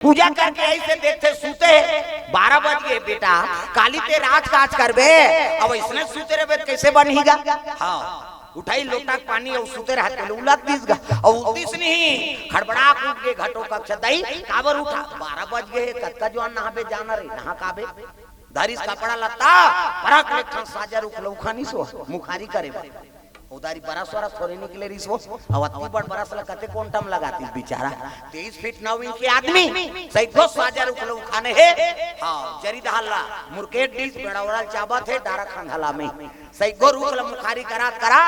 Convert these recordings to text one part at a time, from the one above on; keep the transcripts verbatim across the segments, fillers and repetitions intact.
पूजा करके ऐसे देखथे, सुते हे, बारह बज गे बेटा, काली ते राज काज करबे, अब इसने सुते रहे तो कैसे बनही गा? हाँ, उठाई लोटा के पानी अउ सुते रहते ले उलट दिस गा, अउ उलटिस नहीं, खड़बड़ा कूद गे घटोत्कच, दई काबर उठा, बारह बज गे हे, कतका जुवान नहाबे जाना रे, नहा काबे, धरिस कपड़ा लत्ता, परक ले ठन साजा रुख ल उखानिस ओ, मुखारी करे बर। ओ दारी बरस वरस थोरे निकले रिहिस ओ, अउ अत्ती बड़ बरस ल कते quantum लगातिस बिचारा, तेईस फीट नौ इंच के आदमी, सइघो साजा रुख ल उखाने हे, हाँ, जरी डहर ला, मुरकेट दिस, बेड़ा ओड़ा ल चाबत हे, डारा खंधाला में, सइघो रुख ल मुखारी करात करा,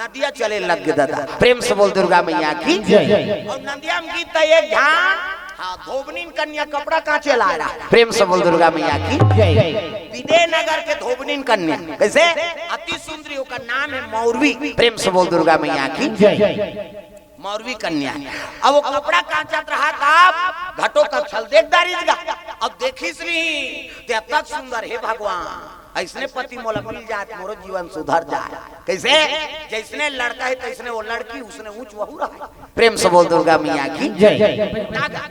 नदिया चले लग गे दादा। प्रेम से बोल दुर्गा मैया की। जय। अउ नदिया म गिस त एक झन, हाँ, धोबनिन कन्या कपड़ा कांचे लाय रहा। प्रेम से बोल दुर्गा मैया की। जय। विजयनगर के धोबनिन कन्या, कैसे? अति सुंदरी, ओकर नाम हे मौरवी। प्रेम से बोल दुर्गा मैया की। जय। मौरवी कन्या। अब ओ कपड़ा कांचत रहा, तब घटोत्कच ल देख डारिस गा। अब देखिस नहीं, ते अतक सुंदर, हे भगवान, अइसने पति मोला मिल जाय त मोरो जीवन सुधर जाय। कैसे? जइसने लड़का हे तइसने ओ लड़की, उसने ऊंच वहू रहा। प्रेम से बोल दुर्गा मैया की। जय। ना गा।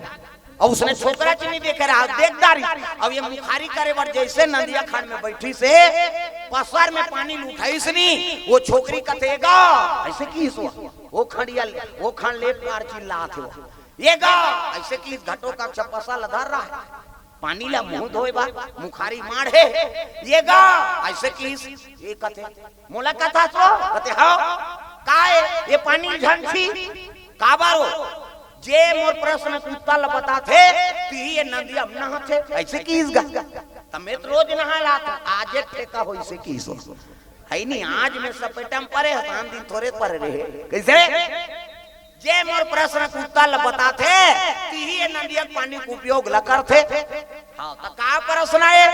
अउ उसने छोकरा च नहीं देखे रहा, देख डारिस। अब ये मुखारी करे बर जइसे नदिया खान में बइठिस हे, पसर में पानी ल उठाइस नहीं, ओ छोकरी कथे, "ए गा," अइसे किहिस ओ, ओ खंड़िया, ओ खंड़ ले पार चिल्लात हे ओ, "ए गा," अइसे किहिस, घटोत्कच पसर ल धर रहा हे, पानी ला मुंह धोय बर मुखारी माढ़े हे, "ए गा," अइसे किहिस, ए कथे, "मोला कथस ओ?" कथे, "हव, काय ए पानी ल झन छी, काबर ओ?" जे मोर प्रश्न के उत्तर ल बताथे, तिही ए नदिया म नहाथे, अइसे किहिस गा। त मैं त रोज नहाय ल आथंव, आज ए ठेका होइसे किहिस ओ। हइ नी, आज मैं सपेटा म परे हंव, आन दिन थोरे परे रहेंव। कइसे? जे मोर प्रश्न के उत्तर ल बताथे, तिही ए नदिया के पानी के उपयोग ल करथे। हाँ, त का प्रश्न हे?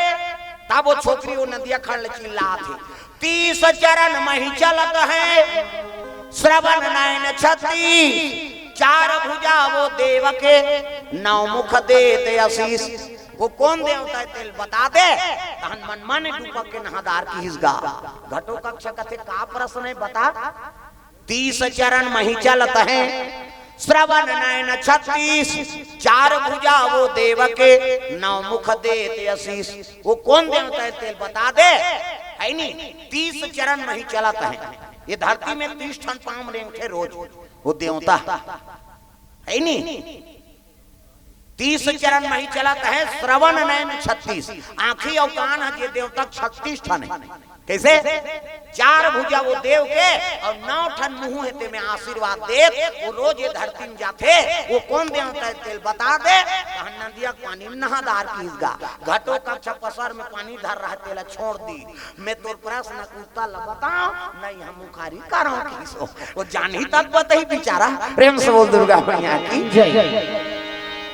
तब ओ छोकरी ओ नदिया खंड़ ल चिल्लाथे, "तीस चरण मही चलत है, श्रवण नयन छत्तीस, चार भुजा वो देव के, नौ मुख देत असीस।" ओ कोन देवता हे तेला बता दे। तहन मन माने डुबक के नहा डार किहिस गा। घटोत्कच कथे, "का प्रश्न हे बता?" "तीस चरण मही चलत है, श्रवण नयन छत्तीस, चार भुजा वो देव के, नौ मुख देत असीस।" ओ कोन देवता हे तेला बता दे, हइ नी? तीस चरण मही चलत है, ए धरती में तीस ठन पांव रेंगथे रोज, ओ देवता, हइ नी? तीस चरण मही चलत है, श्रवण नयन छत्तीस, आंखी अउ कान ह जे देवता छत्तीस ठन हे। कइसे? चार भुजा वो देव के अउ नौ ठन मुंह हे, तेमे आशीर्वाद देत, ओ रोज ए धरती म जाथे, ओ कोन देवता हे तेला बता दे, तहन नदिया के पानी म नहा डार किहिस गा। घटोत्कच पसर में पानी धर रहा हे, तेला छोड़ दिस। मैं तोर प्रश्न के उत्तर ल बतांव, नहीं हम मुखारी करंव किहिस ओ। ओ जानही तब बताही बिचारा। प्रेम से बोल दुर्गा मैया की। जय।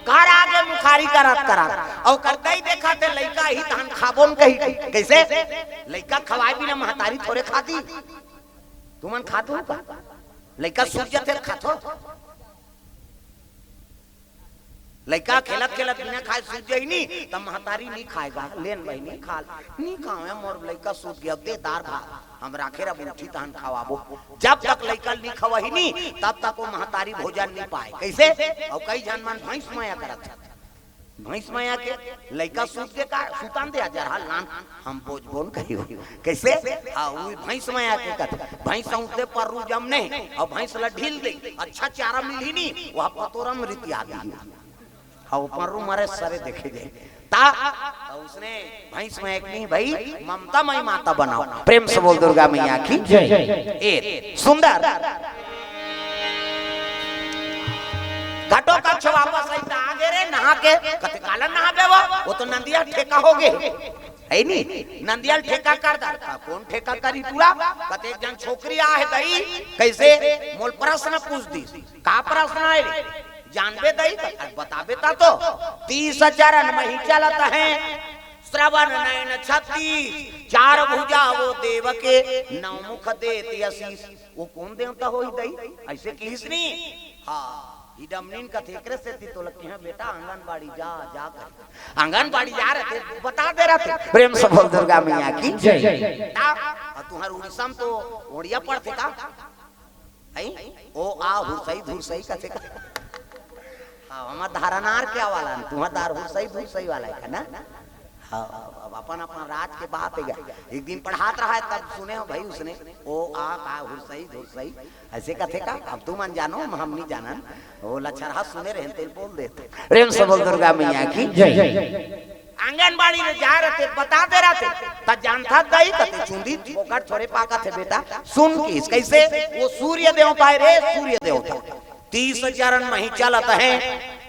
घर आगे मुखारी करत करत, अउ कर दई देखथे लइका ही तहन खाबो न कही। कइसे? लइका खवाय बिना महतारी थोरे खाती। तुमन खाथो का? लइका सूत जथे त खाथो। लइका खेलत खेलत बिना खाय सूत जाही नी, त महतारी नी खाय गा, "लेन बहिनी खा ले।" "नी खांव, मोर लइका सूत गे, अब दे दार भात, हम राखे रब उठी तहन खवाबो।" जब तक लइका ल नी खवाही नी, तब तक ओ महतारी भोजन नी पाय। कइसे? अउ कई झन मन भैंस मया करत हे। भैंस मया के लइका सूत गे का, सुतन दे, अजरहा लान, हम बोझबो न कहियो। कइसे? हाँ, उही भैंस मया के कथे। भैंस उठे पर्रू जमने, अउ भैंस ल ढील दे, अच्छा चारा मिलही नी, ओह पतोरम रितिया दिही। हाँ, ओ पर्रू मरे सरे देखे जाय। ता, ता उसने भैंस मया के नी भई, ममता मई माता बनाओ। प्रेम से बोल दुर्गा मैया की। जय। ए, सुंदर। घटोत्कच वापस आइस त आगे रे नहा के, कथे, "काला नहाबे वो? वो तो नदिया ठेका हो गे।" हइ नी? नदिया ल ठेका कर डार। का, कोन ठेका करही तुला? कथे, "एक झन छोकरी आहे दई, कइसे? मोला प्रश्न पूछ दिस।" "का प्रश्न आय रे?" "जानबे दई?" "अरे बताबे ता तो।" "तीस चरण मही चलत है, श्रवण नयन छत्तीस, चार भुजा वो देव के, नौ मुख देत असीस।" ओ कोन देवता होही दई? अइसे किहिस नी। हाँ, हिडमनिन कथे एकरे सेती तोला किहंव बेटा, आंगनबाड़ी जा, जा कर। आंगनबाड़ी जा रहे थे, बता दे रहे थे। प्रेम से बोल दुर्गा मैया की। जय। ता, अउ तुंहर उड़ीसा म तो ओड़िया पढ़थे का? हइ? ओ आ हुरसई धुरसई कथे का? हाँ, हमर धारनार क्या वाला न, तुम्हार दार हुरसई धुरसई वाला है ना? हाँ, अब अपन अपन राज के बात है। एक दिन पढ़ात रहा है, तब सुने हो भाई उसने, ओ आ का हुरसई धुरसई, ऐसे कथे का? अब तुमन जानो, हम नहीं जानन। ओ लछरहा सुने रहे, तेल बोल देते। प्रेम से बोल दुर्गा मैया की जय। आंगनबाड़ी में जा रहते, बता दे रहते, त जानता दई कते चुंदी ओकर थोड़े पाकत है बेटा। सुन किस कैसे? वो सूर्य देवता है रे, सूर्य देवता। तीस चरण मही चलत है,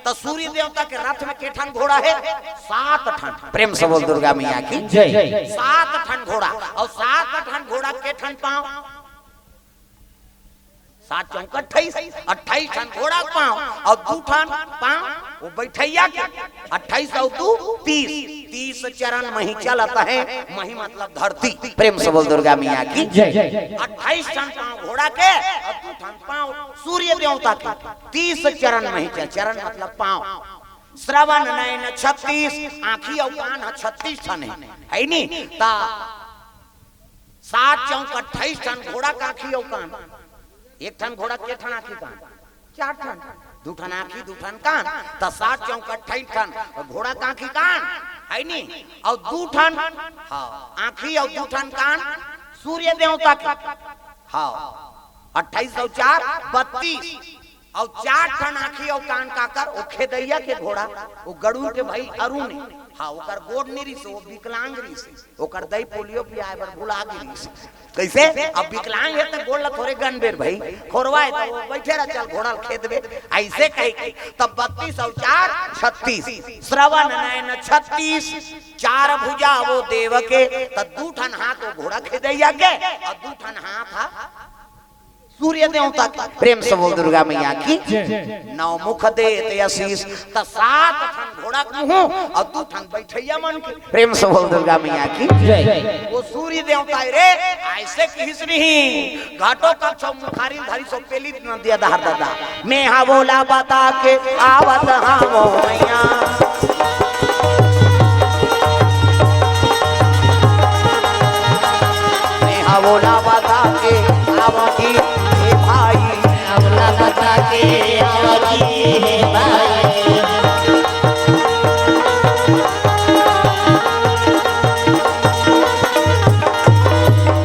त सूर्य देवता के रथ में के ठन घोड़ा है? सात ठन। प्रेम से बोल दुर्गा मैया की जय। सात ठन घोड़ा, और सात ठन घोड़ा के ठन पाँव? सात चौक अट्ठाईस, अट्ठाईस ठन घोड़ा के पाँव, और दू ठन पाँव वो बैठैया के। अट्ठाईस और दू तीस, तीस चरण मही चलत है। मही मतलब धरती। प्रेम से बोल दुर्गा मैया की जय। अट्ठाईस ठन पाँव घोड़ा के और दू ठन पाँव सूर्य देवता के। तीस चरण मही चल, चरण मतलब पाँव। श्रवण नैन छत्तीस, आँखी और कान ह छत्तीस ठन है, है नी? ता सात चौक अट्ठाईस ठन घोड़ा के आँखी और कान। एक ठन घोड़ा के ठन आँखी कान? चार ठन। दू ठन आँखी, दू ठन कान, त सात चौक अट्ठाईस ठन घोड़ा के आँखी कान, है नी? और दू ठन, हाँ, आँखी और दू ठन कान सूर्य देवता के। हाँ, अट्ठाईस और चार बत्तीस, और चार ठन आँखी और कान काकर, वो खेदैया के घोड़ा, वो गरुड़ के भाई अरुण है। हाँ, ओकर गोड़ नहीं रिस, वो विकलांग रिस, ओकर दई पोलियो पियाए बर भुला गे रिस। कैसे? अब विकलांग है तो गोड़ ला थोड़े गन बेर भाई, खोरवाए तो वो बैठे रह, चल घोड़ा खेद बे, ऐसे कहे के। तब बत्तीस और चार छत्तीस, श्रवण नैन छत्तीस, चार भुजा वो देव के, त दू ठन हाथ वो घोड़ा खेदैया के, और दू ठन हाथ हा सूर्य देवता के। प्रेम से बोल दुर्गा मैया की। नौ मुख देत आशीष, त सात ठन घोड़ा के मुँह और दू ठन बैठैया मन के। प्रेम से बोल दुर्गा मैया की। वो सूर्य देवता है रे, ऐसे किहिस नहीं। घाटो का छो मुखारी धरी सो पेली नंदिया दहर दादा। मैं हा बोला बता के आवत हाँ वो मैया। मैं हा बोला बता के आवत ही हे भाई। अबला बता के आवत ही हे भाई।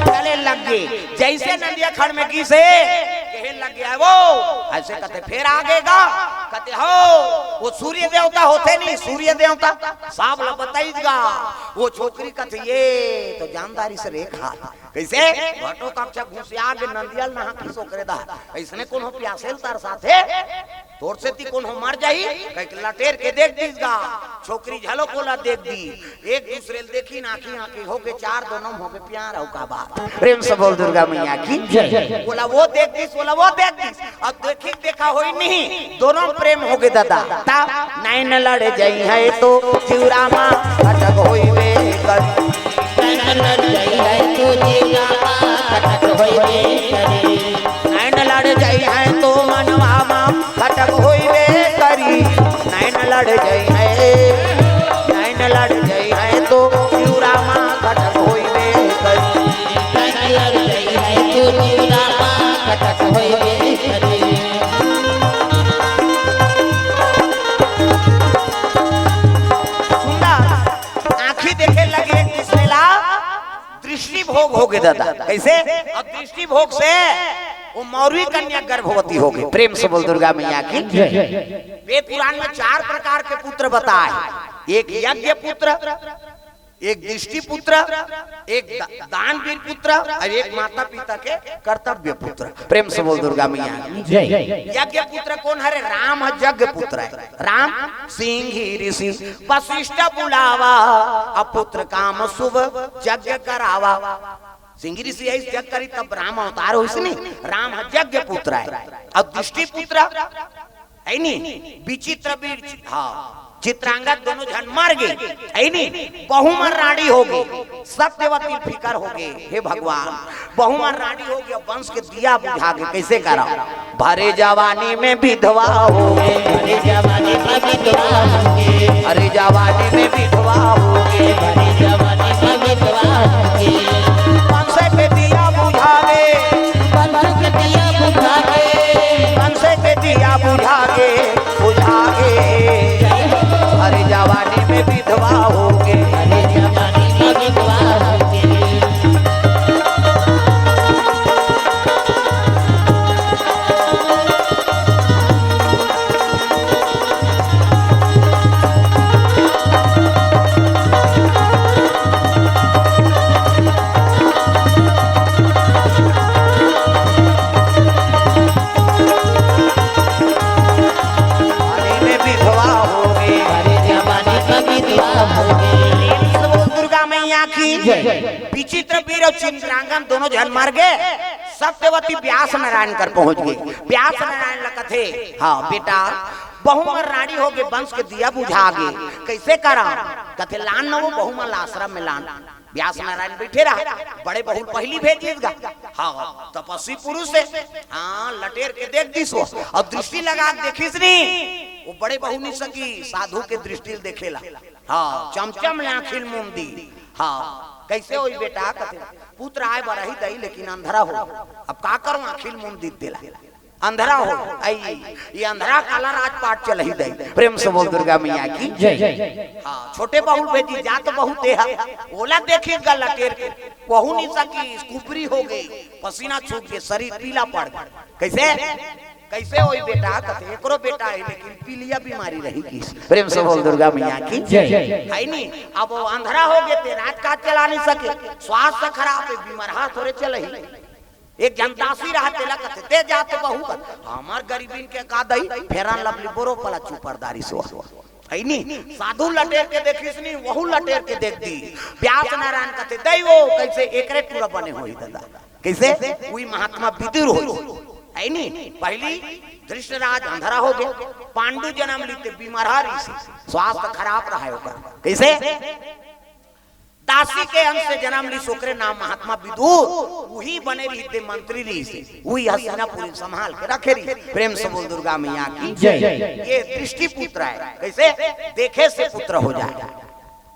चले लग गे। जैसे नंदिया खड़ में गिसे, कहे लग गया वो, ऐसे कते फेर आगे गा, कते हो, वो सूर्य देवता होते नहीं, सूर्य देवता, साब ला बताई गा, वो छोकरी कते ये तो जानदारी से रेखा। कैसे? घटो कक्षा घुसिया के नंदिया ल नहा के सोकरे दा, ऐसने कोनो प्यासेल तार साथे? तोर सेती कोनो मर जाही, कहिके लटेर के देख दीस गा। छोकरी झलो कोला देख दी, एक दूसरे ल देखी ना, आँखी आँखी होके चार, दोनों म होके प्यार अउ का बात। प्रेम से बोल दुर्गा मैया की जय। बोला वो देख दीस, बोला वो देख दीस, अब देखी देखा होई नहीं, दोनों प्रेम होगे दादा। ता नैन लड़ जाई है तो जीवरा मा खटक होई बे करी। नैन लड़ जाई है तो जीवरा मा खटक होई बे करी। नैन लड़ जाई है तो मनवा मा खटक होइबे करी। नैन लड़ जाई है, नैन लड़ जाई है तो जीवरा मा खटक होइबे करी। नैन लड़ जाई है तो जीवरा मा खटक होइबे करी। सुंदर आँखी देखे लगे एक दूसरे ला, दृष्टि भोग होगे दादा। कैसे? अब दृष्टि भोग से वो मौरवी कन्या गर्भवती होगे। प्रेम से बोल दुर्गा मैया की जय। वेद पुराण में चार प्रकार के पुत्र बताए, एक यज्ञ पुत्र, एक दृष्टि पुत्र, एक दा-, दानवीर पुत्र और एक माता पिता के कर्तव्य पुत्र। प्रेम से बोल दुर्गा मैया की जय। यज्ञ पुत्र कोन हरे? राम ह यज्ञ पुत्र है। राम सिंह ऋषि वशिष्ठ बुलावा, अब पुत्र काम शुभ यज्ञ करावा। सिंह ऋषि ऐस यज्ञ करी तब राम अवतार होइस नी। राम ह यज्ञ पुत्र है। अब दृष्टि पुत्र है नी, विचित्र बीर, हाँ, चित्रांगद दोनों झन मर गे, है नी? बहू मन रानी होगे, सत्यवती फिकर होगे, हे भगवान, बहू मन रानी होगे, अब वंश के दिया बुझा गे, कैसे करा? भरे जवानी में विधवा होगे, भरे जवानी में विधवा होगे, भरे जवानी में विधवा होगे, भरे जवानी में विधवा होगे। वंश के दिया बुझा गे, वंश के दिया बुझा गे, वंश के दिया बुझा गे, बुझा गे विचित्र वीर अउ चित्रांगन दोनों झन मर गे। सत्यवती व्यास नारायण कर पहुंच गे। व्यास नारायण ल कथे, हाँ बेटा, बहू मन रानी हो गे, वंश के दिया बुझा गे, कइसे करंव? कथे लान न वो बहू मन ल आश्रम में लान। व्यास नारायण बइठे रहा, बड़े बहू ल पहिली भेजिस गा। हाँ, तपस्वी पुरुष हे। हाँ, लटेर के देख दिस वो, अउ दृष्टि लगा के देखिस नी, वो बड़े बहू नइ सकी साधु के दृष्टि ल देखे ला। हाँ, चमचम ले आँखी ल मूंद दिस। हाँ, कइसे होही बेटा? कथे पुत्र आय बर रही दई, लेकिन अंधरा हो, अब का करंव, आँखी ल मूंद दिस तेला, अंधरा हो। अई, ये अंधरा काला राजपाट चलही दई। प्रेम से बोल दुर्गा मैया की जय। हाँ, छोटे बहू ल भेजिस, जात बहू ते हा, ओला देखिस गा लटेर के, वहू नइ सकिस, कुबरी हो गे, पसीना छूट गे, शरीर पीला पड़ गे। कइसे? कइसे होही बेटा? कथे एकरो बेटा हे, लेकिन पीलिया बीमारी रहि गिस। प्रेम से बोल दुर्गा मैया की जय। हे नी, अब वो अंधरा हो गे ते राजकाज चला नइ सके, स्वास्थ्य खराब हे, बीमार हाथ थोरे चलही। एक झन दासी रहा, तेला कथे ते जात बहू बर, हमर गरीबिन के का दई, Fair and Lovely बोरो पला चुपर दारिस वो। हे नी, साधु लटेर के देखिस नी, वहू लटेर के देख दिस। व्यास नारायण कथे दई वो, कइसे एकरे टूरा बने होही ददा? कइसे? उही महात्मा विदुर होही। हे नी, पहिली धृतराज अंधरा हो गे, पांडु जनम लिस ते बीमार रहिस, स्वास्थ्य खराब रहा ओकर। कइसे? दासी के अंश से जनम लिस, ओकरे नाम महात्मा विदुर, उही बने रहिस ते मंत्री रहिस, उही हस्तिनापुर संभाल के रखे रहिस। प्रेम से बोल दुर्गा मैया की जय। ये दृष्टि पुत्र हे, कइसे? देखे से पुत्र हो जाय।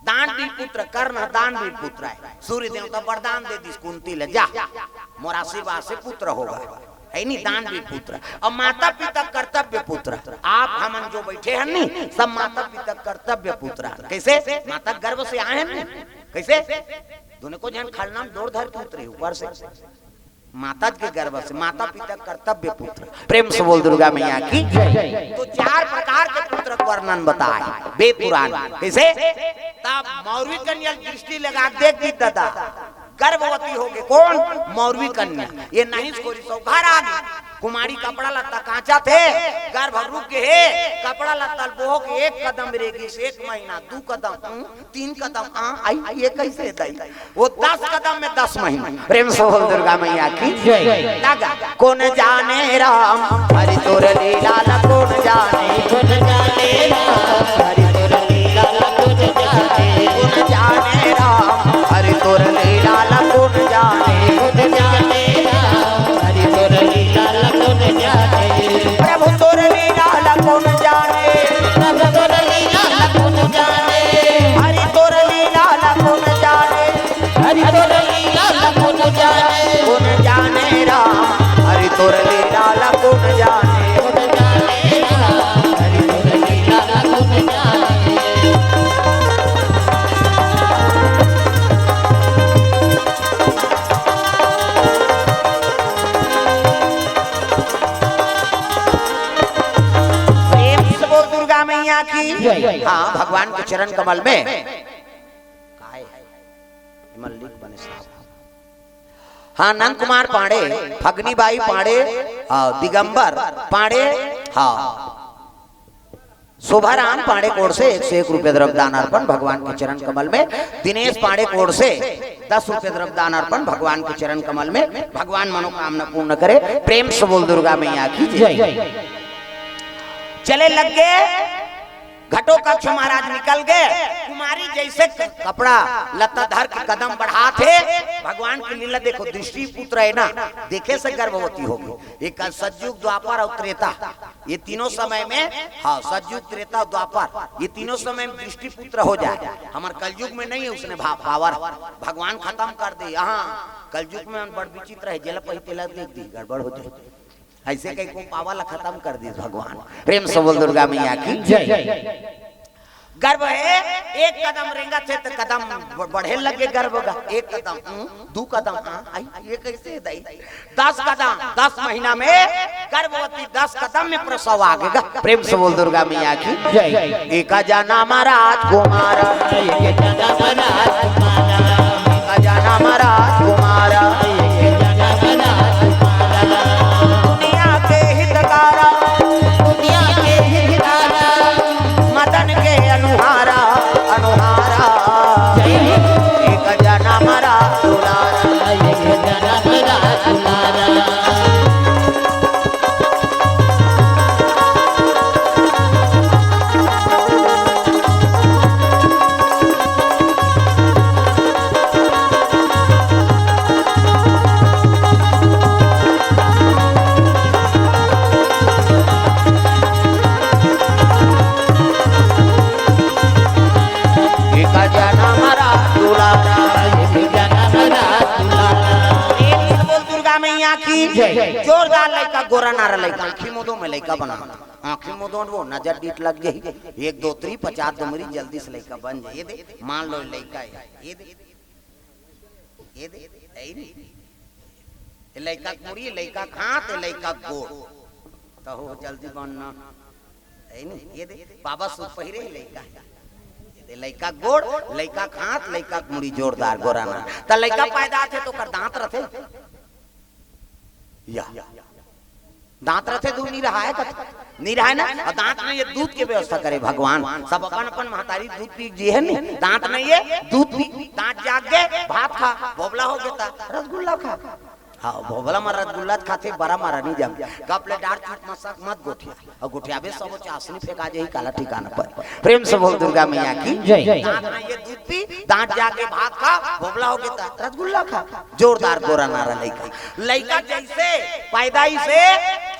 दानवीर पुत्र कर्ण, दानवीर पुत्र हे। सूर्य देवता वरदान दे दिस कुंती ल, जा, मोर आशीर्वाद से पुत्र होगा। हे नी, दानवीर पुत्र। अउ माता पिता कर्तव्य पुत्र। आप हमन जो बइठे हन नी, सब माता पिता कर्तव्य पुत्र हन। कइसे? माता गर्भ से आए हन नी। कइसे? दूनों को झन खलना म डोर धर के उतरे ऊपर से, माता के गर्भ से, माता पिता कर्तव्य पुत्र। प्रेम से बोल दुर्गा मैया की जय। तो चार प्रकार के पुत्र के वर्णन बताय वेद पुराण। कइसे? तब मौरवी कन्या ल दृष्टि लगा के देख दिस ददा, गर्भवती हो गे। कोन? मौरवी कन्या। ये नाहीं कोरी सो घर आ गे। कुमारी कपड़ा लत्ता कांचथे, गर्भ रुक गे हे, कपड़ा लत्ता ल बोह के एक कदम रेगिस, एक महीना, दू कदम, उं, तीन कदम, आ, अई, ये कइसे दई? वो दस कदम में दस महीना। प्रेम से बोल दुर्गा मैया की जय। लगा। कोन जाने राम हरि तोर लीला ल, कोन जाने। कोन जाने राम हरि तोर लीला ल, कोन जाने। कोन जाने राम हरि तोर लीला ल, कोन जाने। कोन जाने राम हरि तोर लीला ल, कोन जाने। प्रभु तोर लीला ल कोन जाने। प्रभु तोर लीला ल कोन जाने। हरि तोर लीला ल कोन जाने। हरि तोर लीला ल कोन जाने। कोन जाने राम हरि तोर लीला ल कोन जाने। कोन जाने राम हरि तोर लीला ल कोन जाने। प्रेम से बोल दुर्गा मैया की जय। हाँ, भगवान के चरण कमल में काय? एमन लिख बने साहब। हाँ, नंद कुमार पांडे, फगनी बाई पांडे, हाँ, दिगंबर पांडे, हाँ, शोभाराम पांडे कोर से एक सौ एक रुपये द्रव्य दान अर्पण भगवान के चरण कमल में। दिनेश पांडे कोर से दस रुपये द्रव्य दान अर्पण भगवान के चरण कमल में। भगवान मनोकामना पूर्ण करे। प्रेम से बोल दुर्गा मैया की जय। जय। चले लग गे। घटोत्कच महाराज निकल गे। कुमारी जइसे क-, कपड़ा लत्ता धर के कदम बढ़ाथे, भगवान के लीला देखो, दृष्टि पुत्र हे ना, देखे से गर्भवती हो गे। एक सतयुग, द्वापर अउ त्रेता, ये तीनों समय में, हाँ, सतयुग, त्रेता, द्वापर, ये तीनों समय में दृष्टि पुत्र हो जाय। हमर कलयुग में नइ हे उसने भा-, power, भगवान खतम कर दे। हाँ, कलयुग में बड़ विचित्र हे, जेला पही तेला देख दी, गड़बड़ हो जाय। अइसे कहिके ओ power ला खतम कर दिस भगवान। प्रेम से बोल दुर्गा मैया की जय। गर्भ हे, एक कदम रेंगथे त कदम ब-, बढ़े लगे गर्भ गा। एक कदम, उं, दू कदम, आ, अई, ये कइसे दई? दस कदम, दस महीना में गर्भवती दस कदम में प्रसव आ गे गा। प्रेम से बोल दुर्गा मैया की जय। एक जनम राजकुमार, एक जनम राजकुमार, एक जनम राजकुमार, एक जनम राजकुमार। दुनिया के हितकारा, दुनिया के हितकारा, मदन के अनुहारा, अनुहारा। एक जनम की जय। जोरदार लइका, गोरा नारा लइका, आँखी मुदो में लइका बना। आँखी मुदो वो नजर डीठ लग जाही। एक दो त्री पचास दो मरी जल्दी से लइका बन जाही। ये दे, मान लो लइका है। ये दे, ये दे, है ही नहीं। ये लइका के मुड़ी, लइका के हाथ, ये लइका के गोड़। तो हो जल्दी बनना। है नहीं? ये दे, बाबा सूट पहिरे हे लइका। ये दे, लइका के गोड़, लइका के हाथ, लइका के मुड़ी जोरदार गोरा ना। त लइका पैदा आथे तो ओकर दांत रथे। या। दांत रथे दू निरहाय कथे। निरहाय ना, अउ दांत नइ हे दूध के व्यवस्था करे भगवान। सब अपन अपन महतारी दूध पी जी हे नी, दांत नइ हे, दूध पी, दांत जाग गे, भात खा, भोभला हो गे त रसगुल्ला खा। हाँ, भोभला म रसगुल्ला खाथे, बरा म नइ जाम। गप ले डार चुप मसक मत गोठिया। अउ गोठियाबे सब चासनी फेंका जाही काला ठिकाना पर। प्रेम से बोल दुर्गा मैया की जय। दांत नइ हे दूध पी, दांत जाग गे भात खा, भोभला हो गे त रसगुल्ला खा। जोरदार गोरा नारा लइका। लइका जइसे पैदा ही से,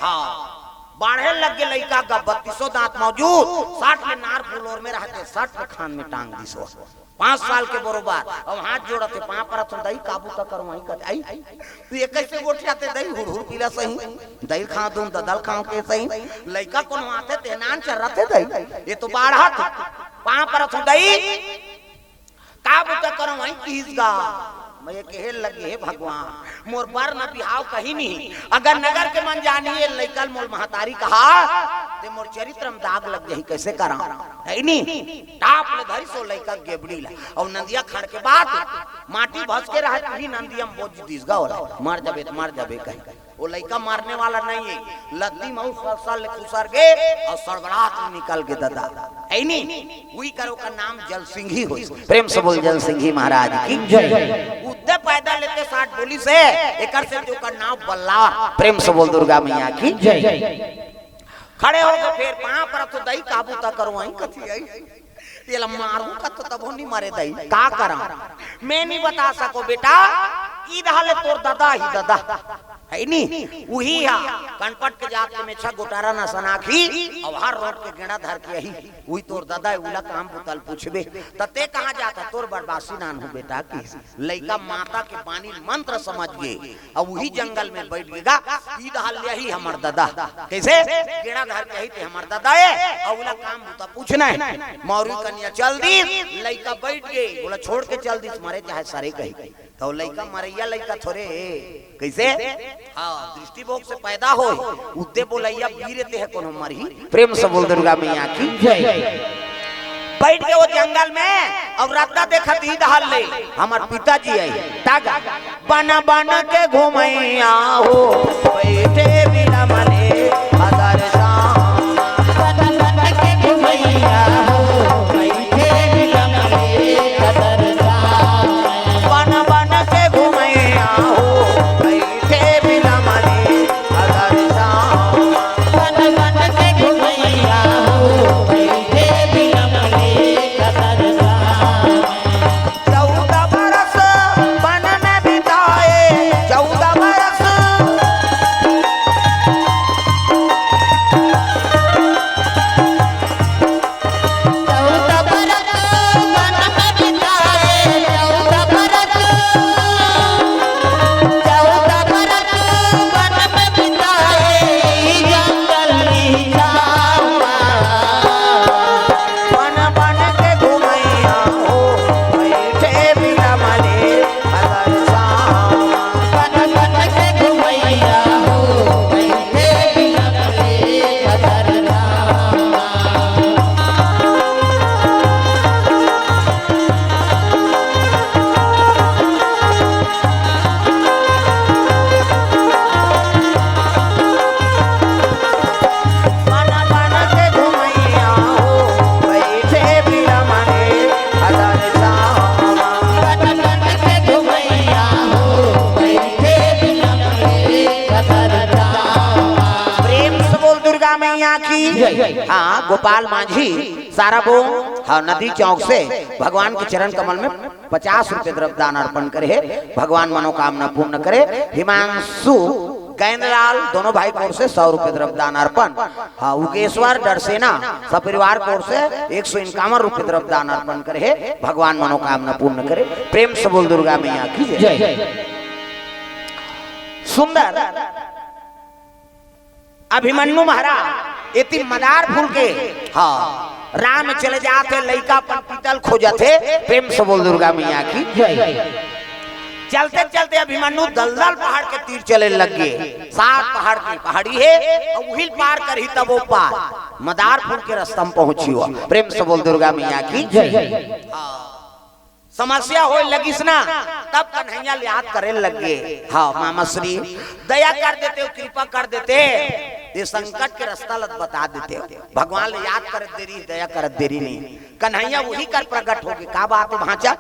हाँ, बाढ़े लग गे लइका का बत्तीसों दांत मौजूद, सट ले नार फुलोर में रहते, सट ले खान में टांग दिसो। पाँच साल के बरोबर, अब हाथ जोड़त हे, पाँव परत हों, "दई, काबू त करवाई कर, आई।" तो ये कइसे गोठियाथे, "दई, हुड़हुड़ पीला सही, दई खांव दूं, ददल खांव के सही।" लइका कोनो आथे, ते नान चर्राथे, "दई, ये तो बाढ़त हे।" पाँव परत हों, "दई, काबू त करवाई किहिस गा।" मैं ये कहे लगे, "हे भगवान, मोर बर न बिहाव कहीं नहीं, अगर नगर के मन जानी ये लइका ल मोर महतारी कहा, ते मोर चरित्र में दाग लग जाही, कइसे करा?" है नी? टाप ले धरिस ओ लइका गेबड़ी ला, अउ नंदिया खड़ के बाद माटी भस के रहे, तभी नंदिया में बोझ दिस गा ओला, "मर जाबे त मर जाबे," कही। ओ लइका मरने वाला नइ हे, लद्दी म अउ सलसल ले खुसर गे अउ सड़बड़ात ले निकल गे ददा। है नी? उही कर ओकर नाम जलसिंघी होइस। प्रेम से बोल जलसिंघी महाराज की जय। उद्दे पैदा लेते साठ बोलिस हे, एकर से तो ओकर नाम बल्लार। प्रेम से बोल दुर्गा मैया की जय। खड़े हो के फेर पाँव परत हों, "दई, काबू त करवाई कथी आई।" एला मारू का तो तभो नइ मरे दई, का करा? मैं नइ बता सकों बेटा, ई दहा ले तोर ददा ही ददा, है नी? उही हा, कनपट के जात के मेछा गोटारा न सनाखी, अउ हर रोट के गेंड़ा धर के आही, उही तोर ददा हे, उला काम बुता ल पूछबे। त ते कहाँ जात हस? तोर बर बासी नानहूं बेटा की। लइका माता के बानी मंत्र समझ गे, अउ उही जंगल में बइठ गे गा, ई दहा ले आही हमर ददा। कइसे? गेंड़ा धर के आही ते हमर ददा हे, अउ उला काम बुता पूछना हे। मौरी कनिया चल दिस, लइका बइठ गे, ओला छोड़ के चल दिस, मरे चाहे सरे कही। त ओ लइका मरइया लइका थोरे हे। कइसे? हाँ, दृष्टि भोग से पैदा होय, उद्दे बोलइया वीर ते हे कोनो मरही। प्रेम से बोल दुर्गा मैया की जय। बइठ गे ओ जंगल में, अउ रद्दा देखत ही दहा ले, हमर पिताजी आही। तागा, "बन बन के घुमइया हो, बइठे बिलमले अदर श्याम।" बन बन के घुमइया हो, बइठे बिलमले अदर श्याम। बन बन के घुमइया हो, बइठे बिलमले अदर श्याम। बन बन के घुमइया हो, बइठे बिलमले अदर श्याम। चौदह बरस बन में बिताए, चौदह बरस। चौदह बरस बन में बिताए, चौदह बरस, चौदह बरस बन में बिताए, जंगल में जावा। बन बन के घुमइया हो, बइठे बिलमले अदर श्याम। बन बन के घुमइया हो, बइठे बिलमले अदर श्याम। बन बन के घुमइया हो, बइठे बिलमले अदर श्याम। बन बन के घुमइया हो, बइठे बिलमले अदर श्याम। प्रेम से बोल दुर्गा मैया की। हाँ, गोपाल मांझी, साराबोंग, हाँ, नदी चौक से भगवान के चरण कमल में पचास रुपये द्रव्य दान अर्पण करे हे, भगवान मनोकामना पूर्ण करे। हिमांशु, गैंदलाल, दोनों भाई कोर से सौ रुपये द्रव्य दान अर्पण। हाँ, उगेश्वर, डरसेना, सपरिवार कोर से एक सौ इक्यावन रुपये द्रव्य दान अर्पण करे हे, भगवान मनोकामना पूर्ण करे। प्रेम से बोल दुर्गा मैया की जय। जय। सुंदर अभिमन्यु महाराज एती मदार फूल के, हाँ, राह में चले जात हे, लइका अपन पीतल खोजत हे। प्रेम से बोल दुर्गा मैया की। जय। चलते चलते अभिमन्यु दलदल पहाड़ के तीर चले लग गे। सात पहाड़ की पहाड़ी हे, अउ उहिल पार करही तब ओ पार मदार फूल के रस्ता में पहुंची हो। प्रेम से बोल दुर्गा मैया की। जय। हाँ। समस्या होय लगिस ना, तब कन्हैया ल याद करे लग गे। हाँ, मामा श्री, दया कर देते हो, कृपा कर देते, ये संकट के रस्ता ल त बता देते हो। भगवान ल याद करत देरी, दया करत देरी नहीं। कन्हैया उही कर प्रगट हो गे। का बात हे भांचा?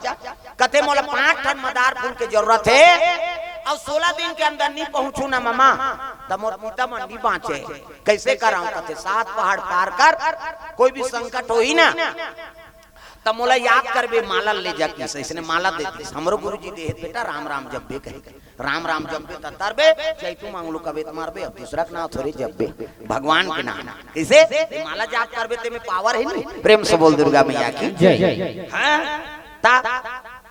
कथे, "मोला पांच ठन मदार फूल के जरूरत हे, अउ सोलह दिन के अंदर नहीं पहुंचू ना मामा, त मोर पिता मन नहीं बांचे।" कैसे कराऊं? कथे, "सात पहाड़ पार कर, कोई भी संकट होही ना, त मोला याद करबे, माला ले जा," किस अइसने माला दे दिस। हमरो गुरुजी दे हे बेटा, "राम राम जपबे," कहे, "राम राम जपबे त तरबे, चैतू मांगलू कबे त मरबे, अब दूसरा के नाम थोरे जपबे, भगवान के नाम।" कइसे? माला जाप करबे, तेमे पावर हे नी। प्रेम से बोल दुर्गा मैया की। जय। हाँ? ता,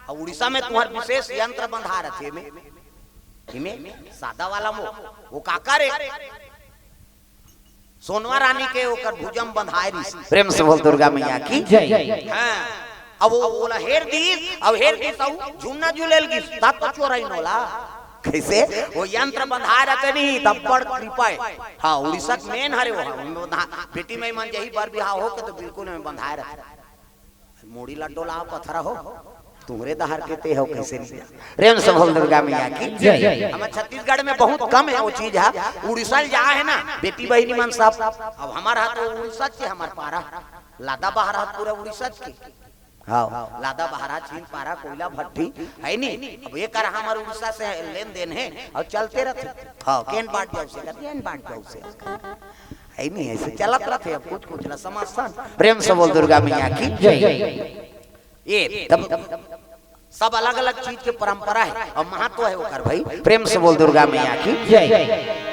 उड़ीसा में तुम्हार विशेष यंत्र बंधा रथे में, इमे सादा वाला मो, वो काका रे? सोनवा रानी के ओकर भुजा म बंधाय रिहिस। प्रेम से बोल दुर्गा मैया की। जय। हाँ। अब वो ओला हेर दिस, अब हेर दिस, अउ झुन्ना झुलेल गिस, तब तो चोरई नोला। कैसे? वो यंत्र बंधाय रहते नहीं, तब बड़ कृपा हे। हाँ, उड़ीसा के मेन हरे वो, हाँ, ओमे बंधा-, बेटी में मन यही बर बिहाव हो के तो बिल्कुल में बंधाय रहते। मुड़ी ला डोला पथरा हो, तुहरे दहर के ते हो, कैसे नहीं जा? प्रेम से बोल दुर्गा मैया की। जय। हमर छत्तीसगढ़ में बहुत कम हे वो चीज हे। उड़ीसा ल जा हे ना, बेटी बहिनी मन सब। अब हमर हाथ तो उड़ीसा के, हमर पारा, लादा बहारा पूरा उड़ीसा के। हाँ, लादा बहारा, छीन पारा, कोयला भट्टी, हे नी? अब ये कर हमर उड़ीसा से लेन देन हे अउ चलते रहते। हाँ, केन बांट जाऊ से, केन बांट जाऊ से। हे नी, अइसे चलत रहते, अब कुछ कुछ ला समझथन। प्रेम से बोल दुर्गा मैया की। जय। ये तब सब अलग-अलग चीज के परंपरा हे अउ महत्व हे ओकर भाई। प्रेम से बोल दुर्गा मैया की। जय।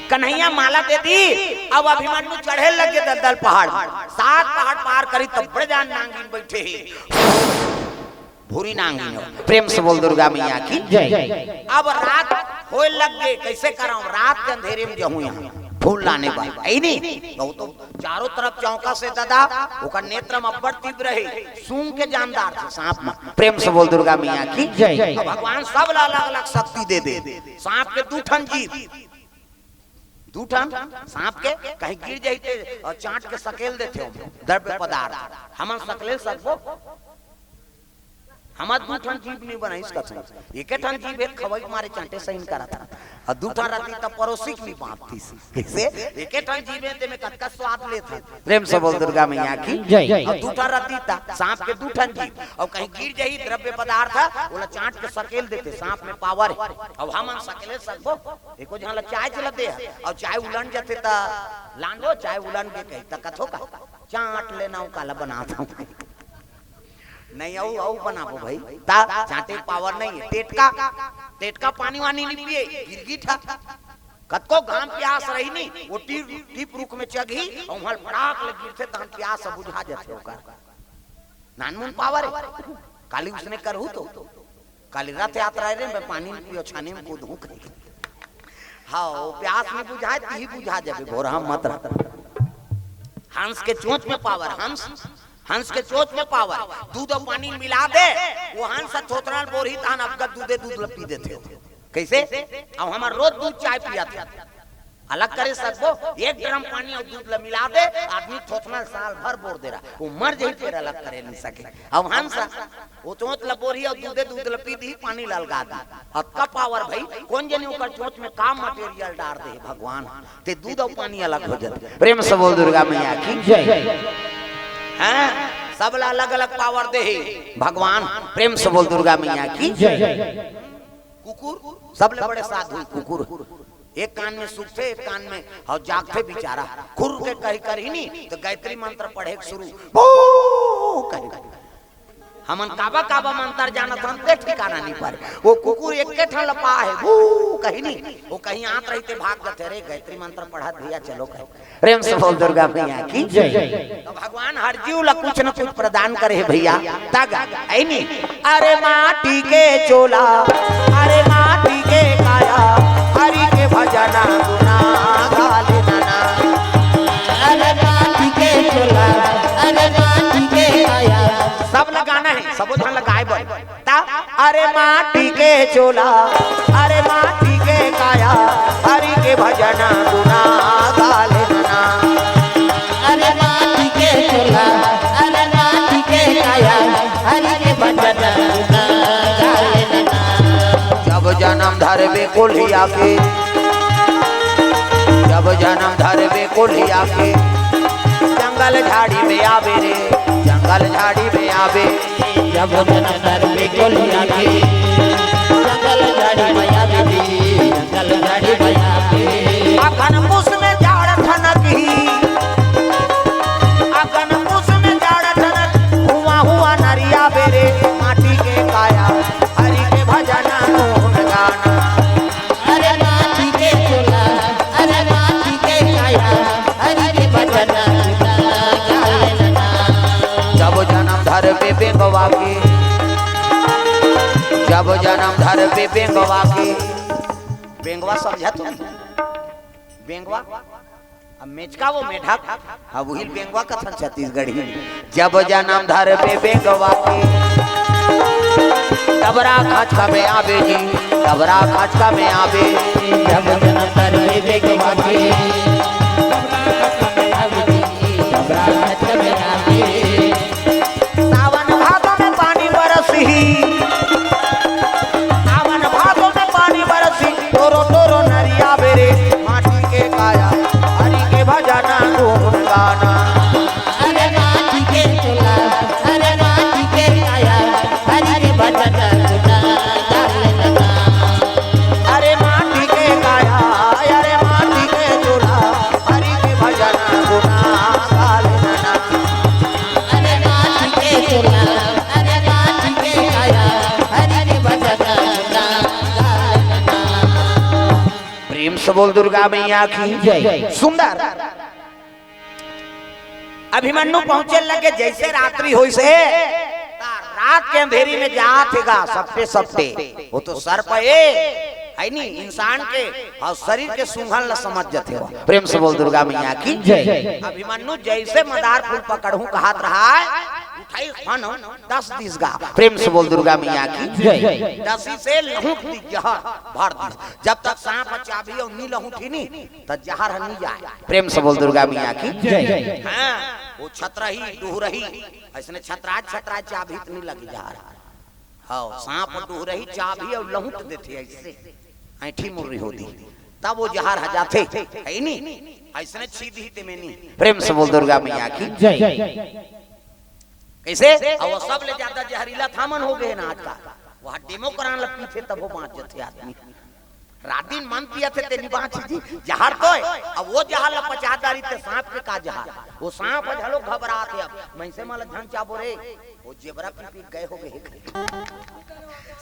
कन्हैया माला दे दिस, अब अभिमन्यु चढ़े लग गे दलदल पहाड़। सात पहाड़ पार करिस तब बड़े जान नांगिन बइठे हे। भूरी नांगिन हो। प्रेम से बोल दुर्गा मैया की। जय। अब रात होय लग गे, कैसे कराऊं? रात के अंधेरे में जाहूं यहाँ फूल लाने बर, हे नी? तो, तो चारों तरफ चौका से ददा, ओकर नेत्र में अब्बड़ तीव्र हे, सूंघ के जानदार थे सांप में। प्रेम से बोल दुर्गा मैया की। जय। अब भगवान सब ला अलग-अलग शक्ति दे दे। सांप के दू ठन जीभ, दू ठन सांप के, कहीं गिर जाही ते, अउ चांट के सकेल देथे ओ द्रव्य पदार्थ। हमन सकेल सकबो? हमर दू ठन जीभ नहीं बनाइस कथन। एके ठन जीभ हे, खवई मारे चांटे सही करत हे। अउ दू ठन रहती त परोसी के नहीं बांटतीस। कैसे? एके ठन जीभ हे, तेमे कतका स्वाद लेत हे। प्रेम से बोल दुर्गा मैया की। जय। अउ दू ठन रहती त सांप के दू ठन जीभ, अउ कहीं गिर जाही द्रव्य पदार्थ, ओला चांट के सकेल देथे, सांप में पावर हे। अउ हमन सकेले सकबो? एको झन ला चाय चला दे, अउ चाय उलन जाथे त लान दो, चाय उलन गे कही त कथो का? चांट लेना, वो काला बनात हूँ। नहीं, अउ, अउ बनाबो भाई। ता चांटे पावर नहीं हे। टेटका, टेटका पानी वानी नहीं पिए, गिरगिट हा। कतको घाम प्यास रही नी, वो टीप, टीप रुख में चघही, अउ वहां फड़ाक ले गिरथे, तहन प्यास बुझा जाथे ओकर। नानमुन पावर हे। काली उसने करहू तो। काली रथ यात्रा रे, मैं पानी में पियो, छानी में कूदहूं कहीं। हाँ, वो प्यास नहीं बुझाय, तिही बुझा जाबे, भोरहा मत रह। हंस के चोंच में पावर, हंस, हंस के चोंच में पावर। दूध अउ पानी मिला दे, वो हंस ह थोथना ल बोरही, तहन अबका दूधे दूध ल पी देथे। कैसे? अब हमर रोज दूध चाय पिया थे, अलग करे सकबो? एक ड्रम पानी अउ दूध ल मिला दे, आदमी थोथना ल साल भर बोर दे रहा, वो मर जाही, फेर अलग करे नहीं सके। अब हंस ह वो चोंच ल बोरही अउ दूधे दूध ल पी दिही, पानी ल अलगा दिही। अतका पावर भाई, कोन जनी ओकर चोंच में का मटेरियल डार दे हे भगवान, ते दूध अउ पानी अलग हो जाथे। प्रेम से बोल दुर्गा मैया की। जय। हाँ, सब ला अलग-अलग पावर दे हे भगवान। प्रेम से बोल दुर्गा मैया की। जय। कुकुर, सबले बड़े साधु कुकुर। एक कान में सूतथे, एक कान में, अउ जागथे बिचारा। खुर के कही करही नी, त गायत्री मंत्र पढ़े के शुरू, बू कही। हमन काबा काबा मंत्र जानत हन, ते ठिकाना नहीं पर। वो कुकुर एके ठन ल पाय हे, बू कही नी, वो कहीं आत रही ते भाग जाथे, "अरे, गायत्री मंत्र पढ़त भैया, चलो," कहे। प्रेम से बोल दुर्गा मैया की। जय। तो भगवान हर जीव ला कुछ न कुछ प्रदान करे हे भैया। तागा, हे नी? अरे माटी के चोला, अरे माटी के काया, जना गुना गा लेना ना। अरे माटी के चोला, अरे माटी के काया। सब ला गाना हे, सबो झन ला गाय बर। ता, अरे माटी के चोला, अरे माटी के काया, हरि के भजन गुना गा लेना ना। अरे माटी के चोला, अरे माटी के काया, हरि के भजन गुना गा लेना ना। जब जनम धरबे कोलिया के, जब जनम धरबे कोलिया के, जंगल झाड़ी में आबे रे, जंगल झाड़ी में आबे। जब जनम धरबे कोलिया के, जंगल झाड़ी में आबे रे, जंगल झाड़ी में आबे। अखन पुस में जाड़ ठनक ही, अखन पुस में जाड़ ठनक, हुआ हुआ नरिया बेरे, माटी के काया, हरि के भजन गुण गाना। अरे माटी के चोला, अरे माटी के काया, हरि के भजन गुण गाना। जब जनम धरबे बेंगवा के, जब जनम धरबे बेंगवा के, बेंगवा समझा तू? बेंगवा? अब मेचका वो मेढक, अब उहिल बेंगवा कथन छत्तीसगढ़ी। जब जनम धरबे बेंगवा के, तबरा खाचका में आबे जी, तबरा खाचका में आबे। जब जनम धरबे बेंगवा के, तबरा खाचका में आबे। सावन भादो में पानी बरसही, सावन भादो में पानी बरसही, टोरो टोरो नरिया बेरे, माटी के काया, हरि के भजन गुण गाना। अरे माटी के चोला, अरे माटी के काया, हरि के भजन गुण गाना। अरे माटी के काया, अरे माटी के चोला, हरि के भजन गुण गाना। अरे माटी के चोला, अरे माटी के काया, हरि के भजन गाना। प्रेम से बोल दुर्गा मैया की जय। सुंदर। अभिमन्यु पहुंचे लगे, जैसे रात्रि होइस हे, ता रात के अंधेरी में जात हे गा, सपटे सपटे। वो तो सर्प हे, है नी, इंसान के अउ शरीर के सूंघन ला समझ जथे हो। प्रेम से बोल दुर्गा मैया की जय। अभिमन्यु जैसे मदार फूल पकड़हूं कहत रहा है, उठाइस फन दस दिस गा। प्रेम से बोल दुर्गा मैया की जय। दसी से लहुट दिस, जहर भर दिस। जब तक सांप ह चाबही अउ नी लहुटही नी, त जहर ह नी जाय। प्रेम से बोल दुर्गा मैया की जय। हाँ, वो छतरही, डुहरही, अइसने छतरात छतरात चाबही त नी लगही जहर। हव, सांप डुहरही चाबही अउ लहुट देथे अइसे, ऐंठी मुर्री होती, तब वो जहर ह जाथे, है नी? अइसने छीदही तेमे नी। प्रेम से बोल दुर्गा मैया की जय। कइसे? अउ वो सब ले जादा जहरीला त हमन हो गे हन आजकल। वो डेमोक्रान ला पीथे तभो बांच जथे आदमी। रात दिन मंद पियत हे ते नी बांची जी, जहर तो हे। अब वो जहर ला पचा डारी ते सांप के का जहर? वो सांप ह घलो घबरात हे। अब मइनसे मन ला झन चाबो रे, वो जेबरा पी पी गए हो गे।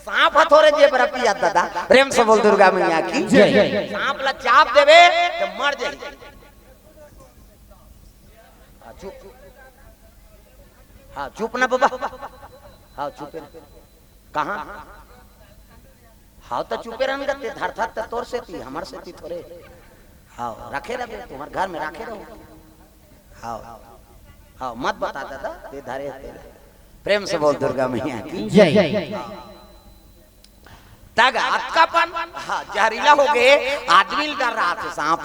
सांप ह थोरे जेबरा पियत दादा। प्रेम से बोल दुर्गा मैया की जय। सांप ला चाब देबे त मर जाही। हाँ, चुप। हाँ, चुप ना बाबा। हाँ, चुप। कहाँ? हाँ, त चुपे रहन गा, ते धरथस त तोर सेती, हमर सेती थोरे। हाँ, रखे रहे, तुम्हर घर में रखे रहो। हाँ, हाँ, मत बता दादा, ते धरे हे ते। प्रेम से बोल दुर्गा मैया की जय। तग अतकापन, हाँ, जहरीला हो गे, आदमी ल डर रहा थे सांप,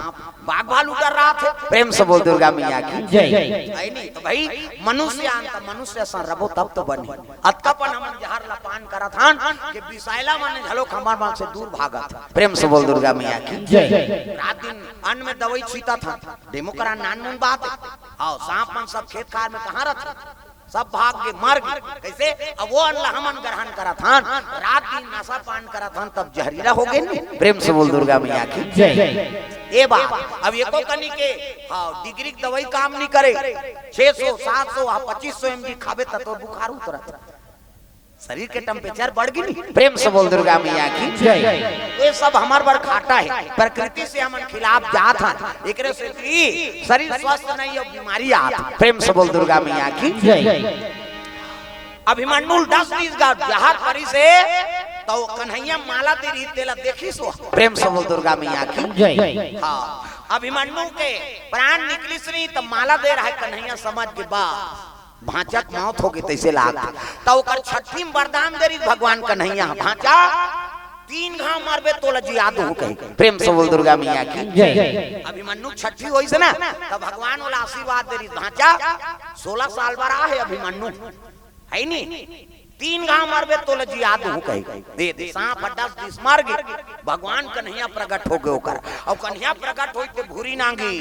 बाघ भालू डर रहा थे। प्रेम से बोल दुर्गा मैया की जय। है नी? त भाई, मनुष्य अंत, मनुष्य असन रबो तब तो बनी। अतकापन हमन जहर ला पान करत हन के बिसायला मन घलो हमर मन से दूर भागत। प्रेम से बोल दुर्गा मैया की जय। रात दिन अन्न में दवाई छीतत हन, डेमोक्रान नानमुन बात हे। हाँ, सांप मन सब खेत खार में कहाँ रथे? सब भाग गे, मर गे। कइसे? अब वो अन्न ला हमन ग्रहण करत हन, रात दिन नशा पान करत हन, तब जहरीला हो गे नी। प्रेम से बोल दुर्गा मैया की जय। ए बात, अब एको कनी के, हाँ, डिग्री के दवाई काम नी करे, छह सौ, सात सौ, हाँ, पच्चीस सौ एमजी खाबे त तोर बुखार उतरत। शरीर के टेम्परेचर बढ़ गे नी। प्रेम से बोल दुर्गा मैया की जय। ये सब हमर बर घाटा हे, प्रकृति से हमन खिलाफ जात हन, एकरे सेती शरीर स्वस्थ नहीं अउ बीमारी आत। प्रेम से बोल दुर्गा मैया की जय। अभिमन्यु ल दस दिस गा जहर परिस हे, तो कन्हैया माला दे रही, तेला देखिस वो। प्रेम से बोल दुर्गा मैया की। जय। हाँ, अभिमन्यु के प्राण निकलिस नहीं, तो माला दे रहा है कन्हैया, समझ के बा भांचा के मौत होगे, तैसे लाग। तो ओकर छठी में वरदान दे रही भगवान कन्हैया, भांचा, तीन घाव मरबे तोला जिया दूं कही। प्रेम से बोल दुर्गा मैया की। जय। अभिमन्यु छठी होइस ना, तो भगवान ओला आशीर्वाद दे रही, भांचा, सोलह साल बर आ है अभिमन्यु, है नी, तीन घाव मरबे तोला जिया दूं कही। दे दे, सांप ह डस दिस, मर गे। भगवान कन्हैया प्रगट होगे ओकर, अउ कन्हैया प्रगट होई ते भूरी नांगी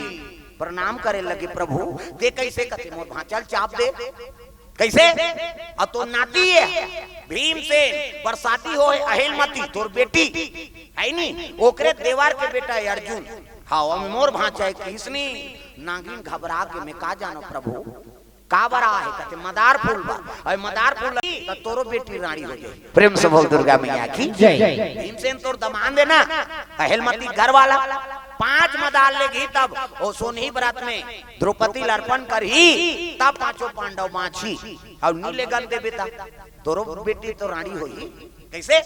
प्रणाम करे लगे, प्रभु, ते कैसे? कथे, मोर भांचा ल चाप दे। कैसे? अउ तोर नाती हे भीमसेन, बरसाती हो हे अहिलमती, तोर बेटी, है नी, ओकरे देवर के बेटा हे अर्जुन। हाँ, अब मोर भांचा हे किसनी। नांगिन घबरा के, मैं का जानों प्रभु, का बर आ हे? कथे, मदार फूल बर। अउ मदार फूल लगी, त तोरो बेटी रानी हो जाए। प्रेम से बोल दुर्गा मैया की। जय। भीमसेन तोर दमांद हे ना, अहिलमती घर वाला, पांच मदार लेगही, तब ओ सोनही व्रत में द्रौपदी ल अर्पण करही, तब पांचों पांडव बांचही। अउ नी लेगन देबे, त तोरो बेटी तो रानी होही। कैसे?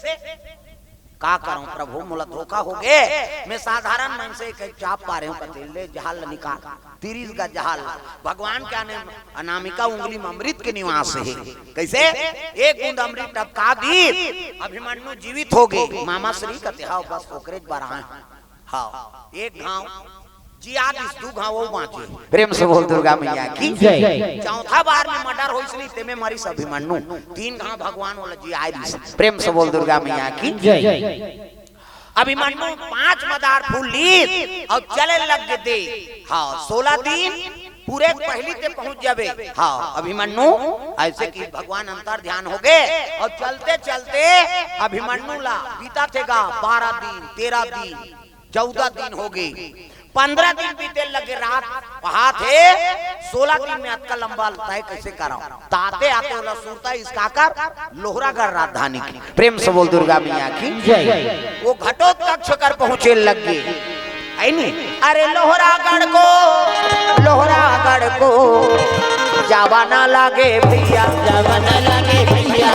का करंव प्रभु, मोला धोखा होगे। मैं साधारण मनसे के चाप पा रहे हूँ, कथे, ले जहाल ल निकाल, तीरिस गज जहाल। भगवान के अने-, अनामिका उंगली में अमृत के निवास हे। कैसे? एक बूंद अमृत टपका दी, अभिमन्यु जीवित होगे। मामा श्री कथे, हाँ, बस ओकरे बर आए। हाँ, एक घाव जिया दिस, दू घाव वो बांचे। प्रेम से बोल दुर्गा मैया की। जय। चौथा बार में मर्डर होइस नहीं, तेमे मरिस अभिमन्यु। तीन घाव भगवान ओला जिया दिस। प्रेम से बोल दुर्गा मैया की। जय। अभिमन्यु पांच मदार फूल लीस अउ चले लग गे दे। हाँ, सोलह दिन पूरे पहली ते पहुंच जाबे। हाँ, अभिमन्यु, ऐसे कि भगवान अंतर ध्यान होगे अउ चलते चलते अभिमन्यु ला बीता थे गा बारह दिन, तेरह दिन, चौदह दिन होगे, पंद्रह दिन बीते लगे, रात पहात हे, सोलह दिन में अतका लंबा तय कैसे करंव? ताते आते ओला सुरता इसका कर लोहरागढ़ राजधानी की। प्रेम से बोल दुर्गा मैया की। जय। वो घटोत्कच कर पहुंचे लग गे। है नी? अरे लोहरागढ़ को, लोहरागढ़ को जावा ना लागे भैया। जावा ना लागे भैया।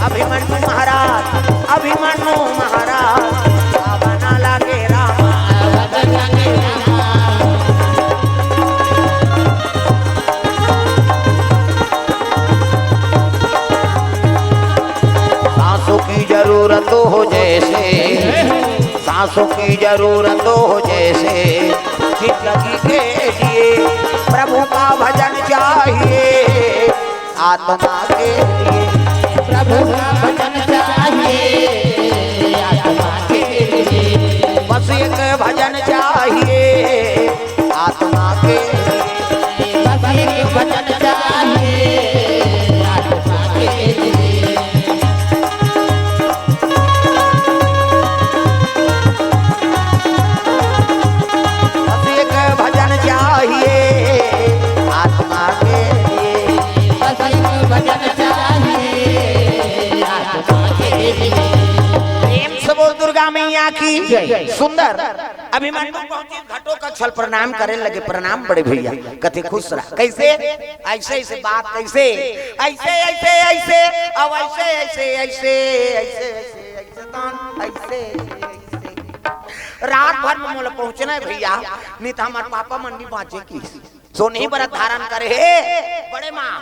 अभिमन्यु महाराज, अभिमन्यु महाराज, जावा ना लागे रामा। सांसों की जरूरत हो जैसे, सांसों की जरूरत हो जैसे, जिंदगी के लिए प्रभु का भजन चाहिए। आत्मा के लिए प्रभु का भजन चाहिए, आत्मा के लिए बस एक भजन चाहिए, आत्मा के लिए बस एक भजन चाहिए, आत्मा के लिए। बस एक भजन चाहिए आत्मा के लिए। बस एक भजन चाहिए आत्मा के लिए। प्रेम से बोल दुर्गा मैया की। जय। सुंदर। अभिमन्यु पहुंची घटोत्कच ल प्रणाम करे लगे, प्रणाम बड़े भैया। कथे खुश रह। कैसे? ऐसे ऐसे बात कैसे? ऐसे ऐसे ऐसे, अब ऐसे ऐसे ऐसे ऐसे ऐसे ऐसे तान, ऐसे ऐसे। रात भर में मोला पहुंचना हे भैया, नहीं तो हमार पापा मन नहीं बांचे की। सोनही व्रत धारण करे हे बड़े माँ,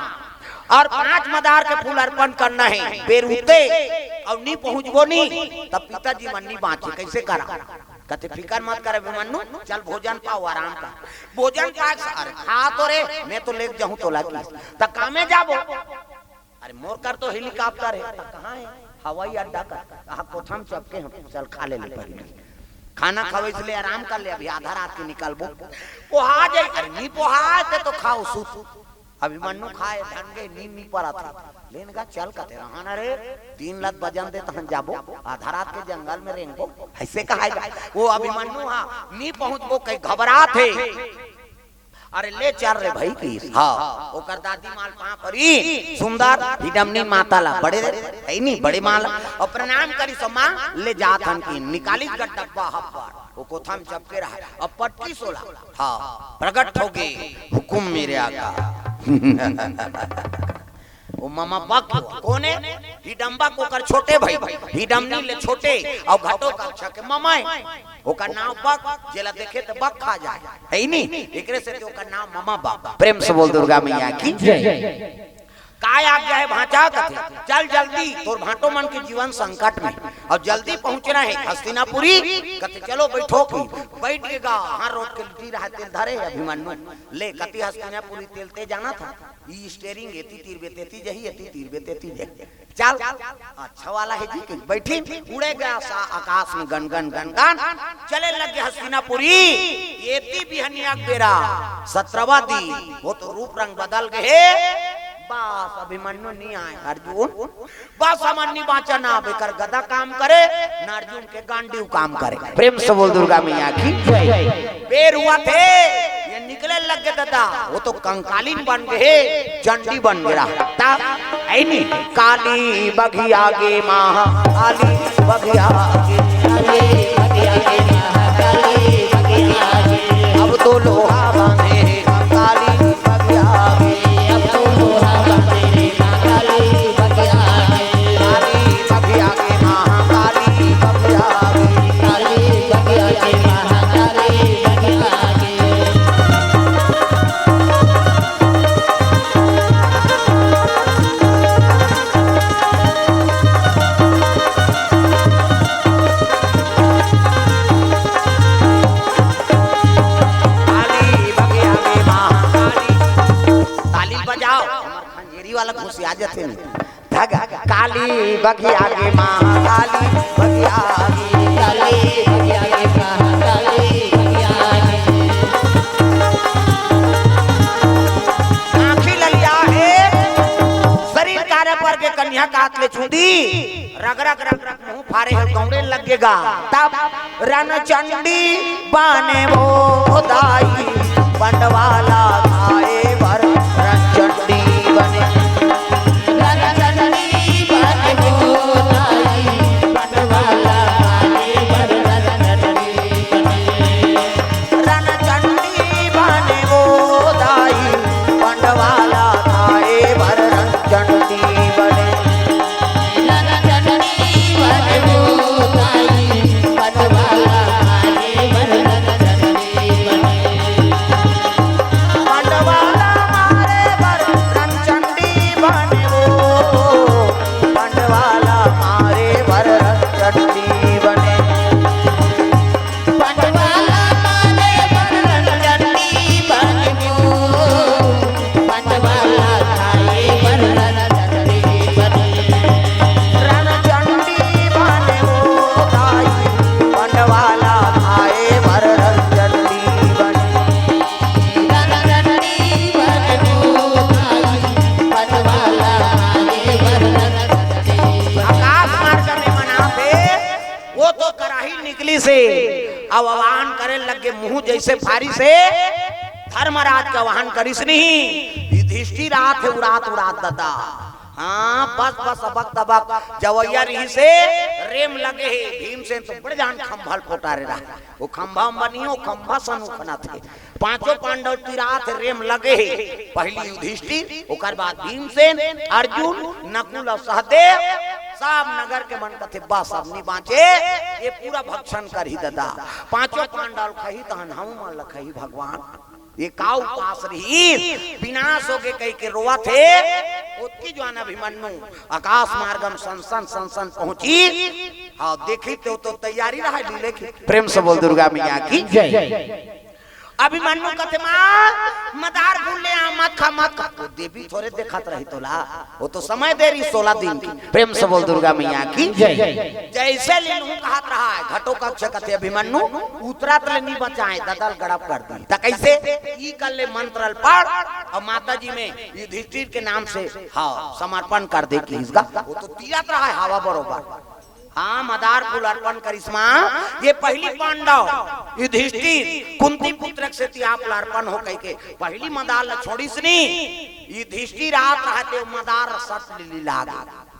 अउ पांच मदार के फूल अर्पण करना हे बेर उते, अउ नहीं पहुंचबो नहीं, तब पिताजी मन नहीं बांचे, कैसे करा? कथे फिकर मत कर अभिमन्यु, चल भोजन पाओ, आराम कर। भोजन पाए के, अरे खा तो रे, मैं तो लेके जाहूं तोला की, त कामे जाबो। अरे मोर कर तो हेलीकॉप्टर हे, त कहाँ हे? हवाई अड्डा कर, कहा कोठा में चपके हम, चल खा ले ले पहले। खाना खावे इसलिए आराम कर ले, अभी आधा रात के निकलबो। पोहा जाए, अरे नहीं पोहा ते तो खाओ सूत। अभिमन्यु खाए, ढंग के नींद नहीं पड़त हे। लेन गा चल कथे रहन, अरे तीन लत बजन दे तहन जाबो, आधा रात के जंगल में रेंगबो, ऐसे कहा हे। वो अभिमन्यु हा नहीं पहुंचबो कहीं घबरात हे। अरे ले चल रे भाई की। हाँ, ओकर दादी माल पाँव परी, सुंदर हिडमनी माता ला, बड़े हे नहीं, बड़े माल, अउ प्रणाम करिस, माँ ले जात हन की। निकालिस गा डब्बा हब्बड़, वो कोठा में चपके रहा, अउ पटकिस ओला। हाँ, प्रगट होगे हुकुम मेरे आका। वो ममा बक हे। कोन हे? हिडम्बक ओकर छोटे भाई, हिडमनी ले छोटे, अउ घटोत्कच के ममा हे। ओकर नाम बक, जेला देखे त बक खा जाए, हे नी? एकरे सेती ओकर नाम ममा बक। प्रेम से बोल दुर्गा मैया की जय। काय आज्ञा हे भांचा? कथे, "चल जल्दी, तोर भांटो मन के जीवन संकट में, अउ जल्दी पहुंचना हे हस्तिनापुरी।" कथे, "चलो बैठो।" कि बैठ के गा, हाथ रोट के लिट्टी रहा, तेल धरे हे अभिमन्यु। ले, कति हस्तिनापुरी तेल ते जाना था? ई स्टीयरिंग एती तीर बे तेती जही, एती तीर बे तेती जही। चल, अच्छा वाला हे जी, कि बैठी, उड़े गा सा आकाश में गन गन गन गन, चले लगे हस्तिनापुरी। एती बिहनिया के बेरा, सत्रहवां दिन, वो तो रूप रंग बदल गए हे। बस अभिमन्यु नी आए, अर्जुन, बस हमन नी बांचा ना, बेकर गदा काम करे, ना अर्जुन के गांडीव काम करे। प्रेम से बोल दुर्गा मैया की जय। बेर हुआ थे, ये निकले लग गए दादा, वो तो कंकालिन बन गए, चंडी बन गया। ता, ऐनी, काली बघिया गे माँ, काली बघिया गे, काली बघिया गे माँ, काली बघिया गे। अब तो लोहा बांधे, काली बघिया गे। अब तो लोहा बांधे, काली बघिया गे। काली बघिया गे माँ, काली बघिया गे। काली बघिया गे माँ, काली बघिया गे। काली बघिया गे माँ, काली। ताली बजाओ, हमर खंजेरी वाला घुसिया जथे नहीं। धग, काली बघिया गे माँ, काली बघिया गे। काली बघिया गे माँ, काली बघिया गे। आँखी ललिया हे, शरीर कारे पर के कन्या कात ले छूदी, रग रग रग रग मुँह फारे हे, दौड़े लगेगा। तब रणचंडी बने वो दाई, बंटवाला खाए बर रणचंडी बने। रणचंडी बने वो दाई, बंटवाला खाए बर रणचंडी बने। रणचंडी बने वो दाई, बंटवाला खाए बर रणचंडी बने। बंटवाला मारे बर रणचंडी बने वो, बंटवाला मारे बर रणचंडी बने। बंटवाला मारे बर रणचंडी बने वो, बंटवाला खाए बर रणचंडी बने। रणचंडी बने वो दाई, बंटवाला खाए बर रणचंडी बने। रणचंडी बने वो दाई, बंटवाला खाए बर रणचंडी बने। आकाश मार्ग में मनाथे, वो तो कराही निकलिस हे, अब आवाहन करे लगे, मुँह जैसे फारिस हे, धर्मराज के आवाहन करिस नहीं। युधिष्ठिर आथे उड़ात उड़ात दादा। हाँ, बस बस अबक तबक जवैया रहिस हे, रेम लगे हे। भीमसेन तो बड़े जान खंभा ल पोटारे रहा, वो खंभा म बनी, वो खंभा सन उखनाथे। पांचों पांडव तीर आथे, रेम लगे हे। पहली युधिष्ठिर, ओकर बाद भीमसेन, अर्जुन, नकुल अउ सहदेव, सब नगर के मन कथे, "बस अब नी बांचे, ये पूरा भक्षण करही ददा।" पांचों पांडव खही तहन हम मन ल खही भगवान। ये का उपास रहिस, विनाश होगे कहिके रोवत हे। ओतकी जुवान अभिमन्यु आकाश मार्गम सन सन सन सन पहुंचिस। हाँ, देखी तो, तो तैयारी रहा लीले की। प्रेम से बोल दुर्गा मैया की जय। अभिमन्यु कथे, "माँ, मदार फूल ले आ, मत खा, मत खा।" वो देवी थोरे देखत रही तोला, वो तो समय दे रही सोलह दिन की। प्रेम से बोल दुर्गा मैया की जय। जैसे लीलहू कहत रहा है, घटोत्कच कथे, "अभिमन्यु, उतरत ले नी बचाए, ददा ल गड़प कर दी।" त कैसे? ई कर ले मंत्र ल पढ़, अउ माता जी में युधिष्ठिर के नाम से, हाँ, समर्पण कर दे किहिस गा। वो तो तीरत रहा है हवा बरोबर। हाँ, मदार फूल अर्पण करिस माँ, ये पहली पांडव युधिष्ठिर कुंती पुत्र के सेती आप ल अर्पण हो कहिके पहली मदार ल छोड़िस नी। युधिष्ठिर आत रहते मदार सट लीली लाग,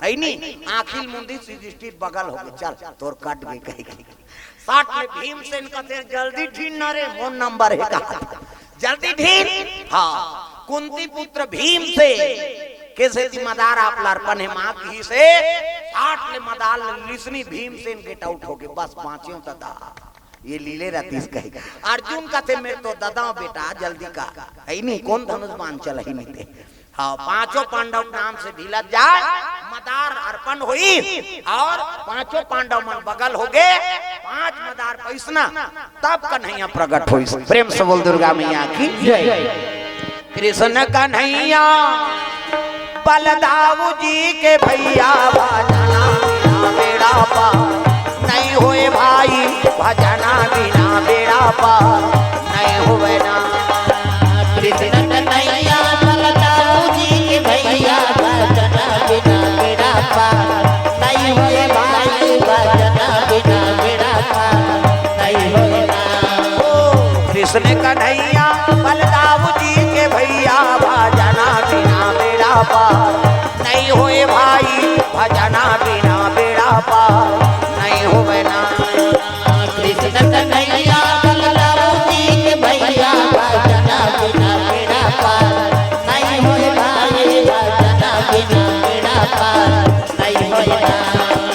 है नी? आँखी ल मुंदिस युधिष्ठिर बगल होगे, "चल, तोर कट गे," कहिके। सट ले भीमसेन कथे, "जल्दी ढील न रे, मोर नंबर हे," कहा। जल्दी ढील। हाँ, कुंती पुत्र भीमसेन के सेती मदार आप ल अर्पण हे माँ किहिसे, साट ले मदार ल लिसनी, भीमसेन get out होगे, बस बाँचेंव ददा। ये लीले रतिस कहे। अर्जुन कथे, "मैं तो ददा बेटा, जल्दी का।" हइनी, कोन धनुष बाण चलाही नीते। हाँ, पांचों पांडव नाम से ढीलत जाय, मदार अर्पण होइस अउ पांचों पांडव मन बगल होगे, पांच मदार पइसना, तब कन्हैया प्रगट होइस। प्रेम से बोल दुर्गा मैया की जय। कृष्ण कन्हैया बलदाऊ जी के भैया, भजना बिना बेड़ा पार नहीं होय भाई, भजना बिना बेड़ा पार नहीं होय ना। कृष्ण कन्हैया बलदाऊ जी के भैया, भजना बिना बेड़ा पार नहीं होय भाई, भजना बिना बेड़ा पार नहीं होय ना। कृष्ण कन्हैया बलदाऊ जी के भैया, भजना बिना बेड़ा पार नहीं होय भाई, भजना बिना बेड़ा पार नहीं होय ना। कृष्ण कन्हैया बलदाऊ जी के भैया, भजना बिना बेड़ा पार नहीं होय भाई, भजना बिना बेड़ा पार नहीं होय ना।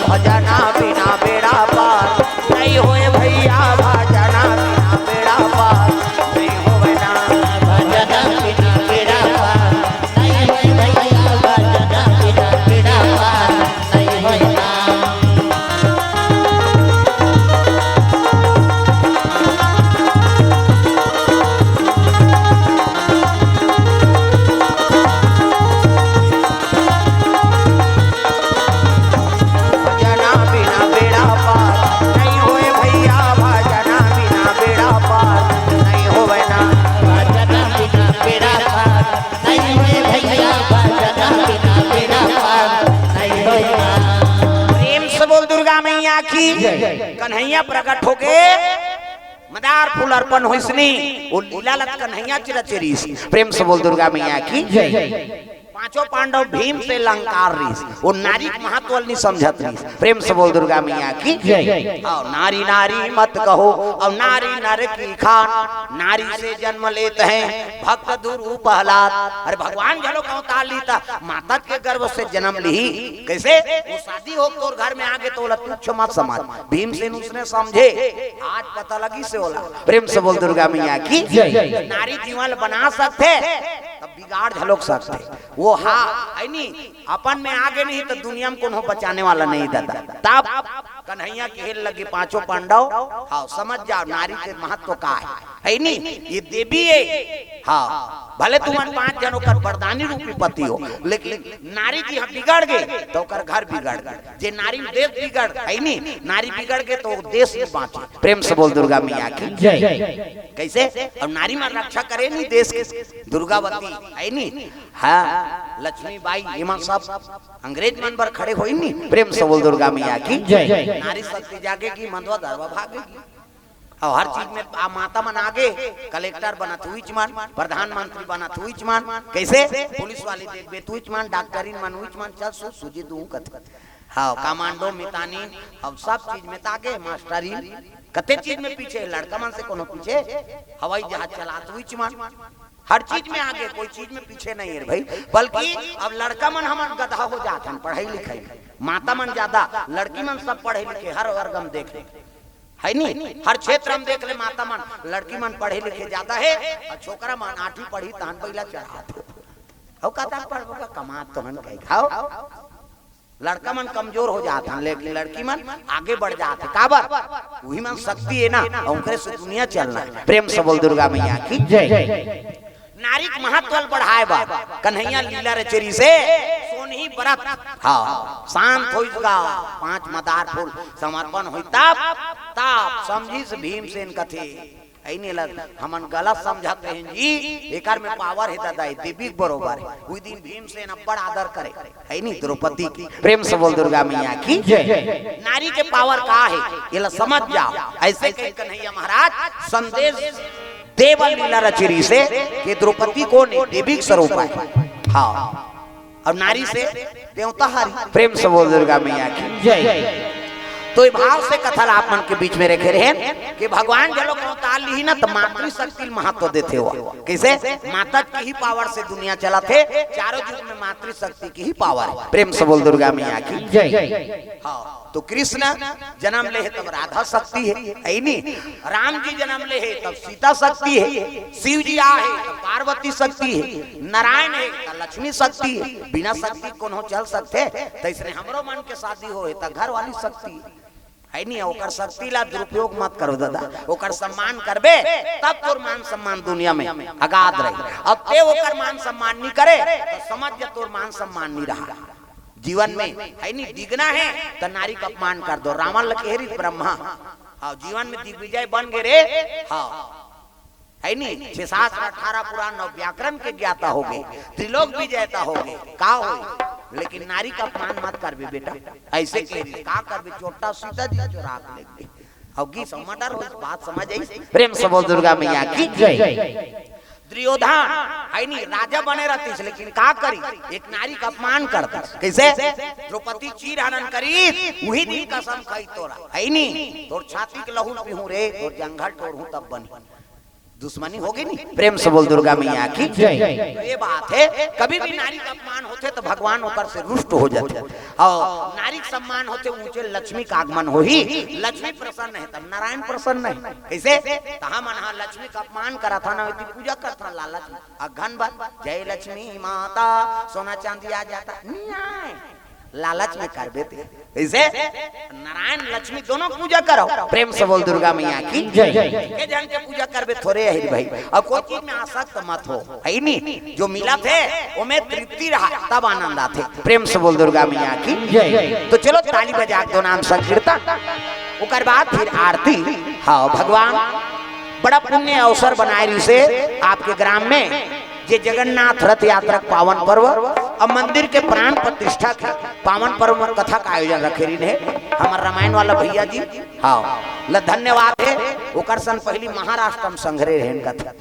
भजना बिना बेड़ा पार नहीं होय भैया, भजना बिना बेड़ा पार नहीं होय ना। भजना बिना बेड़ा पार नहीं होय भैया, भजना बिना बेड़ा पार नहीं होय ना। भजना बिना बेड़ा पार नहीं होय भैया, भजना बिना बेड़ा पार नहीं होय ना। भजना बिना बेड़ा पार नहीं होय भैया, भजना बिना बेड़ा पार नहीं होय ना। प्रेम से बोल दुर्गा मैया की। कन्हैया प्रगट होके मदार फूल अर्पण होइसनी, ओ लीला ल त कन्हैया च रचे रिहिस। प्रेम से बोल दुर्गा मैया की। पांचों पांडव भीम से लंकार रिहिस, ओ नारी के महत्व ल नी समझत रिहिस। प्रेम से बोल दुर्गा मैया की। अउ नारी नारी मत कहो, अउ नारी नर की खान, नारी से जन्म लेत हैं भक्त दुरु प्रहलाद। अरे भगवान घलो अवतार लीस त माता के गर्भ से जन्म लिही। कइसे? ओ शादी हो तोर घर में आगे त ओला तुच्छ मत समझ। भीमसेन उसने समझे, आज पता लगिस हे ओला। प्रेम से बोल दुर्गा मैया की। नारी जीवन ल बना सकथे, त बिगाड़ घलोक सकथे। ओ हा, हइनी, अपन में आगे नहीं त दुनिया में कोनो बचाने वाला नहीं दादा। तब कन्हैया कहे लगे पांचों पांडव, हाँ, समझ जाव नारी के महत्व का हे, हइनी, ये देवी हे। हाँ, भले तुमन पांच झन ओकर वरदानी रूपी पति हो, लेकिन नारी जी ह बिगड़ गे त ओकर घर बिगड़ गे। जे नारी देश बिगड़, हइनी, नारी बिगड़ गे त ओ देश नइ बांचे। प्रेम से बोल दुर्गा मैया की। कइसे? अउ नारी मन रक्षा करे नी देश के, दुर्गावती, हइनी, हाँ, लक्ष्मी बाई, ये मन सब अंग्रेज मन बर खड़े होइन नी। प्रेम से बोल दुर्गा मैया की। नारी शक्ति जागेगी, मंदवा दरवा भागेगी। अउ हर चीज में आ माता मन आगे, कलेक्टर बनत हुईच मन, प्रधानमंत्री बनत हुईच मन, कइसे? पुलिस वाले देखबे तुईच मन, डॉक्टरिन मन हुईच मन, चल सु-, सूजी दूं कथे। हाँ, कमांडो, मितानिन, अब सब चीज में त आगे, मास्टरिन, कते चीज में पीछे, लड़का मन से कोनो पीछे, हवाई जहाज चलात हुईच मन, हर चीज में आगे, कोई चीज में पीछे नहीं हे भाई। बल्कि अब लड़का मन हमन गधा हो जात हन पढ़ाई लिखाई में, माता मन ज्यादा, लड़की मन सब पढ़े लिखे, हर वर्ग में देख ले, हइनी, हर क्षेत्र में देख ले, माता मन, लड़की मन पढ़े लिखे ज्यादा हे, अउ छोकरा मन आठवीं पढ़ही तहन बइला चढ़ात हे। अउ का तक पढ़बो का, कमात तो हन कहि खाव। लड़का मन कमजोर हो जात हन, लेकिन लड़की मन आगे बढ़ जात हे। काबर? उही मन शक्ति हे ना, ओकरे से दुनिया चलना हे। प्रेम से बोल दुर्गा मैया की। नारी के महत्व ल बढ़ाय बर कन्हैया लीला रचे रिहिसे सोनही बरत। हाँ, शांत होइस गा, पांच मदार फूल समर्पण होइस तब, तब समझिस भीमसेन कथे, "अइने ल हमन गलत समझत रहेन जी, एकर में पावर हे दादा, ए देवी के बरोबर हे।" उही दिन भीमसेन अब्बड़ आदर करे, हइनी, द्रौपदी के। प्रेम से बोल दुर्गा मैया की। नारी के पावर का हे, एला समझ जाव। अइसे कहि कन्हैया महाराज संदेश देव लीला रचे रिहिसे कि द्रौपदी कोन हे? देवी के स्वरूप हे। हाँ, अउ नारी से देवता हरे। प्रेम से बोल दुर्गा मैया की। तो ये भाव से कथा ला आप मन के बीच में रखे रहेन कि भगवान जब लोग अवतार लिही ना, तो मातृशक्ति ल महत्व देथे हो। कैसे? माता के ही पावर से दुनिया चलत हे, चारों युग में मातृशक्ति की ही पावर है। प्रेम से बोल दुर्गा मैया की। जय। हाँ, तो कृष्ण जन्म ले हे तब राधा शक्ति है, है नी? राम जी जन्म ले हे तब सीता शक्ति है, शिव जी आ हे तब पार्वती शक्ति है, नारायण हे तब लक्ष्मी शक्ति है। बिना शक्ति कोनो चल सकथे? तो इसने हमरो मन के शादी हो हे तब घर वाली शक्ति है, है नी? ओकर शक्ति ला दुरुपयोग मत करो दादा, ओकर सम्मान करबे तब तोर मान सम्मान दुनिया में अगाध रही। अब ते ओकर मान सम्मान नहीं करे तो समझ जा तोर मान सम्मान नहीं रहा। जीवन में, है नी, डिगना है तो नारी का अपमान कर दो। रावण ल कहे रहिस ब्रह्मा, हाँ, जीवन में दिग्विजय बन गे रे, हाँ, है नी, छह शास्त्र, अठारह पुराण, नौ व्याकरण के ज्ञाता हो गे, त्रिलोक विजेता हो गे, का हो? लेकिन नारी का अपमान मत करबे बेटा, ऐसे कहे रहिस, का करबे, चोट्टा सीता जी चोरा के लेके। अब की समझदार हो, बात समझ आई? प्रेम से बोल दुर्गा मैया की जय। दुर्योधन, है नी, राजा बने रहतिस, लेकिन का करी, एक नारी का अपमान कर दिस। कैसे? द्रौपदी चीर हनन करी, वही दिन कसम खाई तोरा, है नी, तोर छाती के लहू पीहूं रे, तोर जंघल टोरहूं तब बनी। दुश्मनी हो गे नी। प्रेम से बोल दुर्गा मैया की जय। तो ये बात है, कभी भी नारी का अपमान होथे तो भगवान ओकर से रुष्ट हो जाथे, और नारी का सम्मान होथे, ऊंचे लक्ष्मी का आगमन होही। लक्ष्मी प्रसन्न है तब नारायण प्रसन्न है। कैसे? तहा मन हा लक्ष्मी का अपमान करत हन, एती पूजा करत हन लालच में। अघन बन, जय लक्ष्मी माता, सोना चांदी आ जाता, नहीं आए, लालच में करबे ते। इसे नारायण लक्ष्मी दोनों पूजा करो। प्रेम से बोल दुर्गा मैया की जय। के जन के पूजा करबे थोरे अहिर भाई, और कोई चीज में आसक्त मत हो, है नी? जो मिलत हे ओमे तृप्ति रहा, तब आनंद आथे। प्रेम से बोल दुर्गा मैया की जय। तो चलो ताली बजा के दो नाम संकीर्तन, ओकर बाद फिर आरती। हाँ भगवान, बड़ा पुण्य अवसर बनाए रहिसे आपके ग्राम में, जे जगन्नाथ रथ यात्रा के पावन पर्व और मंदिर के प्राण प्रतिष्ठा के पावन पर्व में कथा का आयोजन रखे रहिन हे हमर रामायण वाला भैया जी। हाँ, ल धन्यवाद हे। ओकर सन पहली महाराष्ट्र में संघरे रहेन कथा,